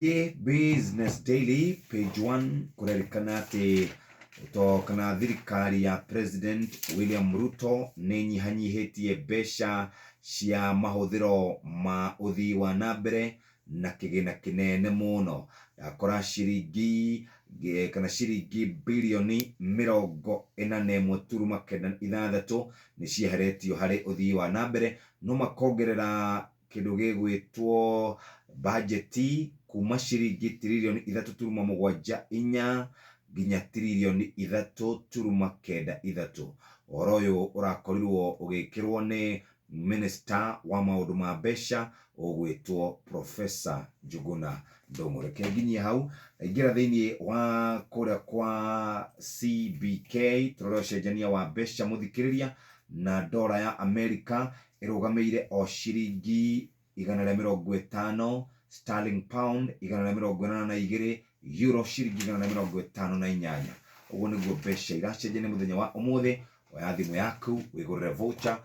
Business Daily page 1 kũrerĩkana atĩ to kana thirikari ya President William Ruto nĩ ĩnyihanyihĩtie mbeca cia mahũthĩro ma ũthii wa na mbere na kĩgĩna kĩnene mũno. Ndakora ciringi kana ciringi birioni 41.96 nĩ cieheretio harĩ ũthii wa na mbere, no makongerera kĩndũ gĩgwĩtwo bajeti kuma ciringi tiririoni 3.74 nginya tiririoni 3.93. Ũhoro ũyũ ũrakorirwo ũgĩkĩrwo nĩ Minister wa maũndũ ma mbeca ũgwĩtwo Professor Njuguna Ndung'u. Reke nginyie hau, ingĩra thĩinĩ wa kũrĩa kwa CBK tũrore ũcenjania wa mbeca mũthikĩrĩria, na ndora ya Amerika ĩrũgamĩire o ciringi 150, sterling pound 182, euro ciringi 158. Ũguo nĩguo mbeca iracenjania mũthenya wa ũmũthĩ. Oya thimũ yaku wĩgũrĩre voucher.